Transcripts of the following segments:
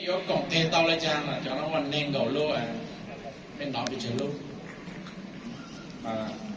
Yuav koom tes tau li cas no, cov no muaj nees nkaum lub, mej hnov pes tsawg lub?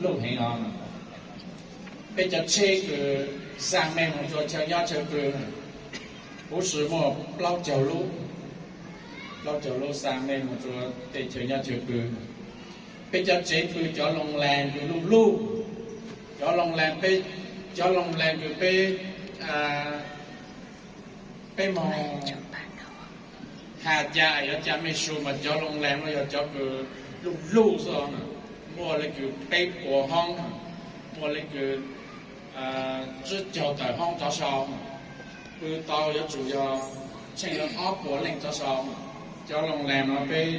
Lub heev os. Peb cov tsheb kws xa mej mus rua chaw nyob chaw pw, huv si muaj plaub caug lub, plaub caug lub xa mej mus rua tej chaw nyob chaw pw. Peb cov tsev pw, cov loo lees kws luj luj, cov loo lees, peb, cov loo lees kws peb, peb moog has ca yuav ca mej su mas cov loo lees no yog cov kws luj luj xwb, muaj le kws peb puas hoob, muaj le kws tsib caug tawm hoob rov sau, pw tau yuav tsum yog tsheej ob puas leej rov sau. Cov loo lees no peb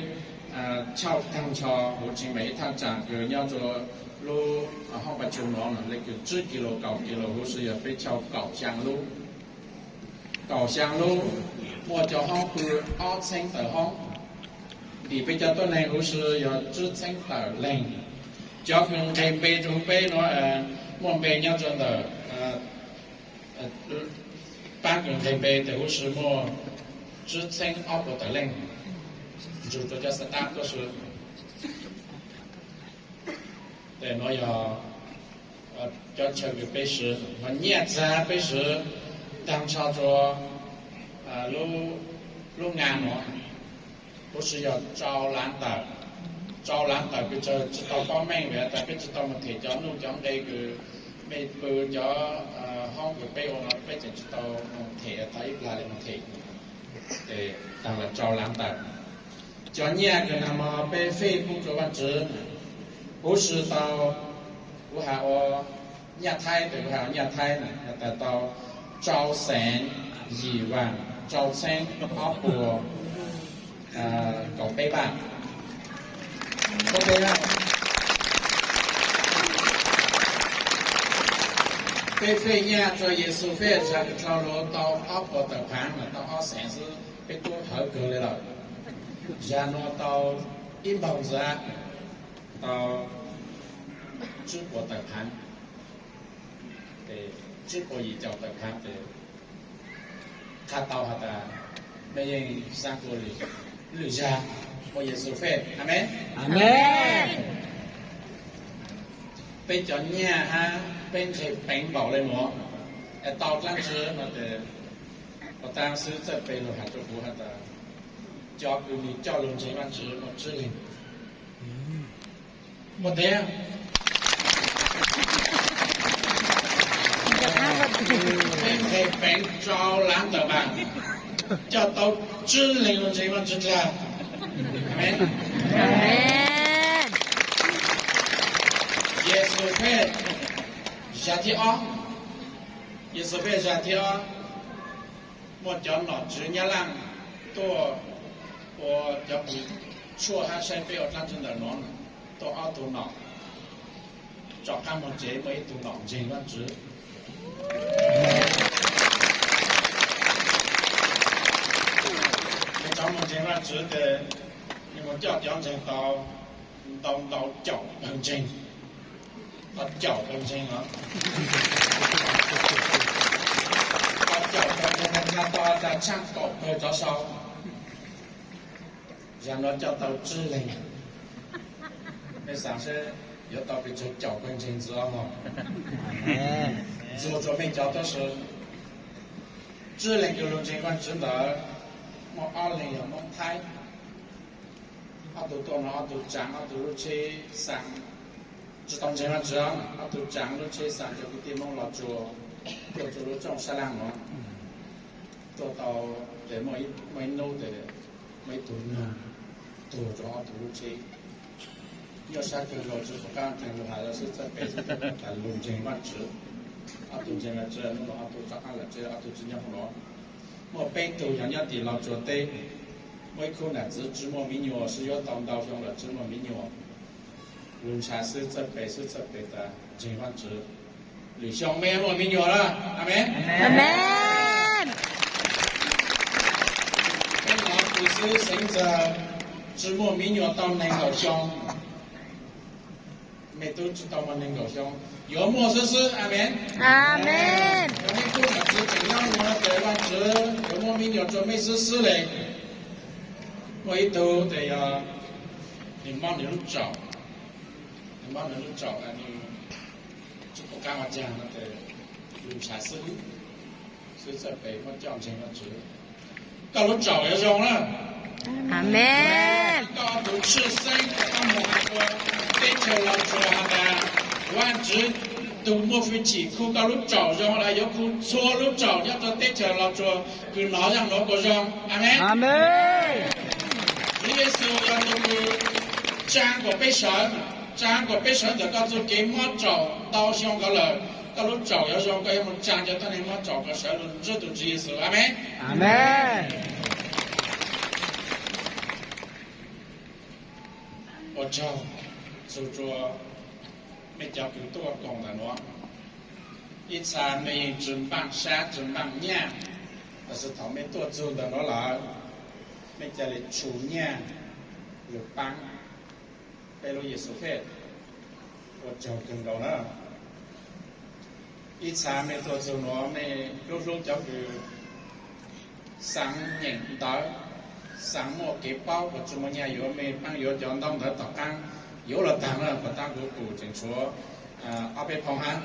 chauj taag nrho huv tseem mam ib thaj tsaam kws nyob rua lub hoob Paj Tsum no le kws tsib kis lus kaum kis lus, huv si yog peb chauj kaum xyaa lub. Kaum xyaa lub, muaj cov hoob pw ob txheeb tawm hoob. Dim peb cov tuab neeg huv si yog tsib txheeb tawm leeg. Cov kws nqeg npe rua huv peb no, muaj npe nyob rua ntawm paab kws nqeg npe tes huv si muaj tsib txheeb ob puas tawm leej, ntsug rua cov xa tab tuab si. Tes nuav yog cov chaw kws peb swv, ho nyiaj txag peb swv taag nrho rua lub ngaa nuav, huv si yog rau laav tawm, rau laav tawm kws tsi tau paub meej vim tas peb tsi tau moog them cov nuj cov nqe kws mej pw cov hoob kws peb ua no peb tseem tsi tau moog them tau ib plag le moog them. Tes taag le rau laav tawm. Cov nyiaj kws nag mo peb fej pub rua Vaajtswv, huv si tau, kuv has ua nyaj thaib tes kuv has ua nyaj thaib na, has tas tau rau xeem yim vaam rau txheeb ob puas kaum peb vaam. Peb fej nyiaj rua Yexus fej zag kws dlhau lug tau ob puas tawm phaav mas tau ob xeem xwb, peb tub hawv kawg le lawm. Zag nuav tau ib npaug ntxwv, tau tsib puas tawm phaav, tsib puas yim caum tawm phaav tes qha tau has tas mej yeej xaa kuas lwm zag ua Yexus fej. Amees. Peb cov nyiaj hab peb nqeg peev npaum le nuav es tau dlaab tsi no tes, puas taag xwb txawj peg lug has rua kuv has tas cov kws nwg coj lug ntseeg Vaajtswv muaj tsib leeg. Muaj tes, peb nqeg peev rau laav tawm vaam, coj tau tsib leeg lug ntseeg Vaajtswv dlaag. Amees. Yexus fej zag thib ob, Yexus fej zag thib ob, muaj cov nom tswv Nyab Laaj tuaj ua cov kws tshuaj hab saib peb ua dlaab tsi ntawm nuav, tuaj ob tug nom, rov qaab moog tsev muaj ib tug nom ntseeg Vaajtswv. Nwg rov moog ntseeg Vaajtswv tes nwg moog coj cov ntseeg tau ntau ntau caum pawg ntseeg. Tau caum pawg ntseeg os. Tau caum pawg ntseeg, tau tas tshaaj kaum pawg rov sau. Zag nuav coj tau tsib leeg. Mej xaav seb yuav tau pes tsawg caum pawg ntseeg ntxiv mog? Ntxuag rua mej cov tuab si. Tsib leeg kws lug ntseeg Vaajtswv ntawd, muaj ob leeg yog Moob Thaib. Ob tug tuaj no ob tug tsaav ob tug lub tsheb xaa, tsi tau ntseeg Vaajtswv, ob tug tsaav lub tsheb xaa cov kwv tij Moob Los Tsuas tuaj rua lub rooj sab laaj nuav. Tuaj tau tes muaj ib hnub tes muaj ib tug noog tuag rua ob tug lub tsheb. Nyuaj sab kawg nkaus tsi pum qaab ntseeg lug has lug xwb txawj pem xwb txawj pem tas lug ntseeg Vaajtswv. Ob tug ntseeg Vaajtswv, hnub nuav ob tug rov qaab lug tsev, ob tug tsi nyob hnub nuav. Muaj peb tug yog nyob tim Los Tsuas teb, muaj ib khub nam txiv tsi muaj miv nyuas, sib yuav tau ntau xyoo lawm tsi muaj miv nyuas. Lug ntshaw xwb txawj pem xwb txawj pem tas ntseeg Vaajtswv. Lwm xyoo mej muaj miv nyuas lawm. Amees. Peb hnov kws xib xeev ntxawg tsi muaj miv nyuas tau neeg nkaum xyoo. Mej tub tsi tau muaj neeg nkaum xyoo, yuav muaj xwb xwb. Amees. Yog mej tub nam txiv tseem nyob nuav tes Vaajtswv yuav muab miv nyuas rua mej xwb xwb le. Muaj ib tug tes yog nws mob nws lub tsaum, nws mob nws lub tsaum, nws tsis pom qab ua caag no tes lug ntshav xwb, xwb txawj pem muab coj ntseeg Vajtswv. Koj lub tsaum yuav zoo na. Amees. Koj tus tshwj xeeb koj moog has rua teb chaws Los Tsuas has tas, Vajtswv tug muaj fwj chim khu koj lub tsaum zoo los yuav khu txhua lub tsaum nyob rua teb chaws Los Tsuas kws nov zaj nuav kuas zoo. Amees. Tswv Yexus yog tug kws tsaa kuas peb sawv, tsaa kuas peb sawv ntawm koj txuj kev mob tsaum ntau xyoo ko lawm. Koj lub tsaum yuav zoo, koj yuav moog tsaa cov tuab neeg mob tsaum ko sawv lug ntsib tug Tswv Yexus. Amees. Ua tsaug txug rua mej cov kws tuaj koom ntawm nuav. Ib txha mej yeej tsi npaaj sab tsi npaaj nyaj, tab sis thaum mej tuaj txug ntawm nuav lawm, mej ca le tshu nyaj lug paab peb lub Yexus fej. Ua tsaug kawg nkaus na. Ib txha mej tuaj txug nuav mej hlub hlub cov kws xaav nyeem ntawv, xaav muaj kev paub kuas tsi muaj nyaj yuav, mej paab yuav cov ntaub ntawv tom qaab yuav los taag na, puas taab kuv pum tseem tshuav ob peb phoo hab.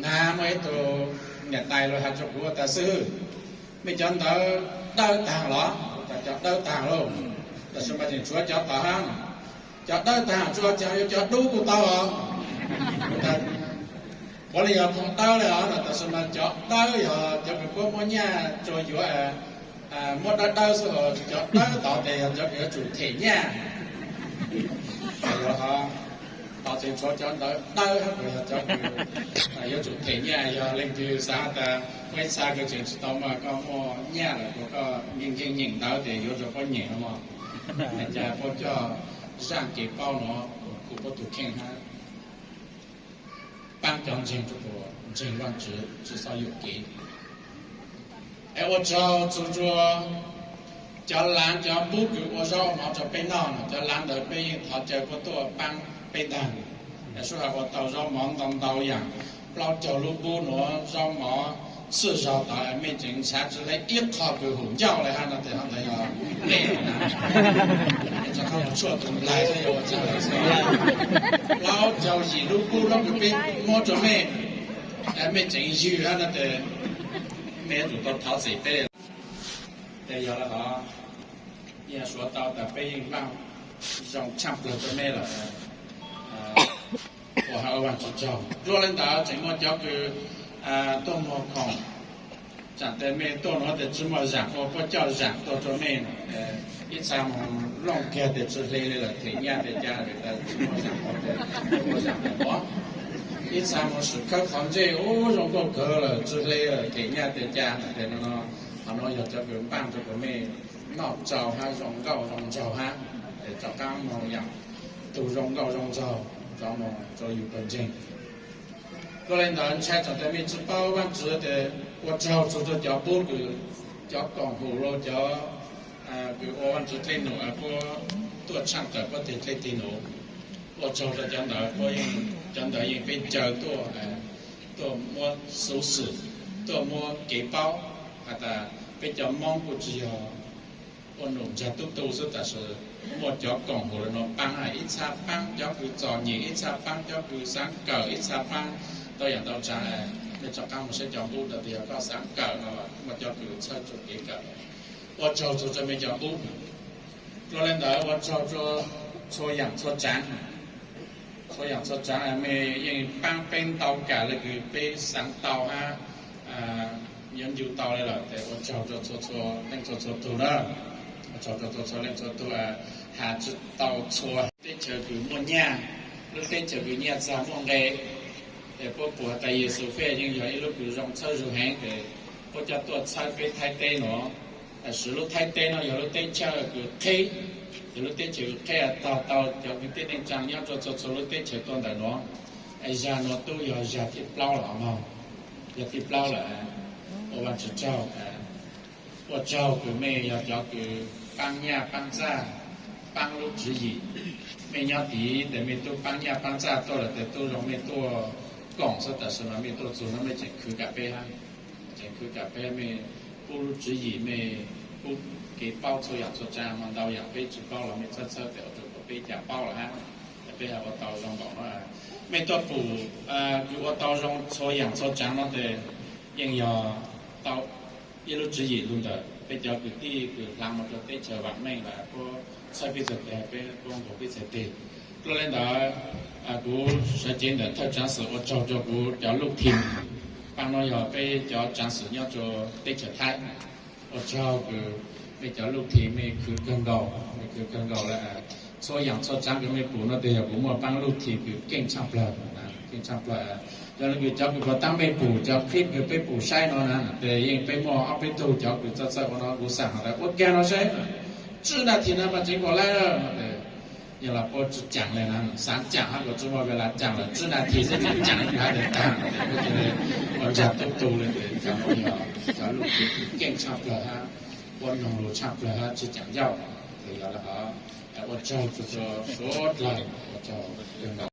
Nag muaj ib tug niam tais lug has rua kuv tas xwb, mej cov ntawv dawb taag los? Kuv tas cov dawb taag lauj, tab sis mas tseem tshuav cov tom hab. Cov dawb taag tsuas caag yuav cov dub kuj tau os. Puav leej yog phoo dawb le os no, tab sis mas cov dawb yog cov kws puab muab nyaj rua yuav, muab dawb dawb xwb, cov dawb tod tes yog cov kws yuav tsum them nyaj. Tod tseem tshuav cov ntawv dawb hab, yog cov kws yuav tsum them nyaj. Yog leej twg xav tas muaj ib txha kws tseem tsi tau mas koj muaj nyaj lawm, kuas koj nkeeg nkeeg nyeem ntawv tes yuav rua puab nyeem no mog. Cas puab coj zaaj kev paub nuav kuv puab tug kheej hab. Paab cov ntseeg rua puas ntseeg Vaajtswv tsi xob yuam kev. Es ua tsaug txug rua cov laav cov npub kws ua zaub ua mov rua peb noj, cov laav ntawd peb yeej thov caw puab tuaj paab peb ntaag. Es sub has ua tau zaub mov ntau ntau yaam, plaub caug lub npub nuav zaub mov txhua zaug tod, mej tseem nrhav tsi le ib qho kws hum ncauj le hab no tes ho ntawd yog mej na. Tshuaj tus nplaig xwb yuav ua tsaug le xwb. Plaub caug yim lub npub nuav kws peb muab rua mej, mej tseem ywg hab no tes mej yuav tsum tau thov txim peb. Tes yog le hov, yeej suav tau tas peb yeej npaaj zoo tshaaj plawg rua mej lawm. Ua hab ua Vaajtswv tsaug. Dlua le ntawd tseem muaj cov kws tuaj muag khoom, tsaam tes mej tuaj nuav tes tsi muaj zaam ua, puab coj zaam tuaj rua mej. Ib txha moog looj kiag tes tsi hle le lawm, them nyaj tes ca, tsi muaj zaam ua tes tsi muaj zaam ua. Ib txha moog swm khawb qhov ntsej ub zoo nkauj kawg lawm tsi hle lawm, them nyaj tes ca. Tes no, qhov nuav yog cov kws npaaj rua kuas mej noj tsau hab zoo nkauj zoo nraug hab, es rov qaab moog yaam tug zoo nkauj zoo nraug rov moog rua yug pawg ntseeg. Dlua le ntawd ntshai tsaam tes mej tsi paub Vaajtswv tes ua tsaug txug rua cov npub kws, cov koom haum los cov kws ua Vaajtswv dlej num, puab tuaj tshaaj tawm puab teg dlej teg num. Ua tsaug rua cov ntawd, cov ntawd yeej peb caw tuaj, tuaj muab xuv xwm, tuaj muab kev paub has tas peb cov Moob kuj tsi yog ua num ntsag tub tu xwb, tab sis muaj cov koom haum le nuav paab, ib txha paab cov kws txom nyem, ib txha paab cov kws xaav kawm, ib txha paab ntau yaam ntau tsav. Mej rov qaab moog saib cov npub ntawd tes yog koj xaav kawm no, muaj cov kws txhawb rua kev kawm. Ua tsaug txug rua mej cov npub. Dlua le ntawd ua tsaug rua txhua yaam txhua tsaav. Txhua yaam txhua tsaav mej yeej paab peb ntau kam le kws peb xaav tau hab yuav ncu tau le lawm, tes ua tsaug rua txhua txhua leej txhua txhua tug na. Ua tsaug rua txhua txhua leej txhua tug, has tsi tau txhua. Teb chaws kws muaj nyaj, lub teb chaws kws nyaj txag muaj nqe. Es puab pum has tas Yexus fej yeej yog ib lub kws zoo txhawb zug heev, es puab coj tuaj txhawb peb Thaib teb nuav. Tab sis lub Thaib teb no yog lub teb chaws kws qheb, yog lub teb chaws kws qheb tog tau cov kwv tij neej tsaa nyob rua txhua txhua lub teb chaws tuaj ntawm nuav. Es zag nuav tub yog zag thib plaub lawm mog, zag thib plaub lawm. Ua Vaajtswv tsaug, ua tsaug kws mej yog cov kws paab nyaj paab txag, paab lub tswv yim. Mej nyob tid tes mej tub paab nyaj paab txag tuaj lawm tes tub zoo mej tuaj koom xwb, tab sis mas mej tuaj txug no mej tseem khwv kam peb hab, tseem khwv kam peb, mej pub lub tswv yim, mej pub Kev paub txhua yaam txhua tsaam mas ntau yaam peb tsi paub los mej txhawb txhawb tes ua rua kom peb ca paub lawm hab, peb ho ua tau zoo npaum no. Mej tuaj pum kws ua tau zoo txhua yaam txhua tsaam no tes yeej yog tau ib lub tswv yim lug ntawm peb cov kwv tij kws hlaa moog rua teb chaws vaam meej los puab txhawb peb txhais tes, peb puab nqug peb txhais tes. Dlua le ntawd, kuv sawv cev ntawm thawj tsaav xwm ua tsaug rua kuv cov luj thim. Paab no yog peb cov tsaav xwm nyob rua teb chaws Thaib. Ua tsaug kws mej cov luj thim mej khwv kawg nkaus, mej khwv kawg nkaus le. Txhua yaam txhua tsaam kws mej pum no tes yog kuv muaj paab luj thim kws keej tshaaj plawg, keej tshaaj plawg. Yog le kws cov kws puas taab mej pum cov clip kws peb pum saib no na, tes yeej peb muaj ob peb tug cov kws txawj txawj ua no kuv xaam has tas ua kag no saib, tswb nas this no mas tseev nkaus lawm no tes yog los puab tsi caam le na, xaav caam hab kuv tsi muaj ves las caam lawm, tswb nas this xwb tseem caam ib plhaw tes taag. Ua ntsaag tub tu le tes cov no yog cov luj thim keej tshaaj plawg hab puab noog lug tshaaj plawg hab tsi caam ncauj. Tes yog le hov ua tsaug rua suav dlawg, ua tsaug kawg nkaus.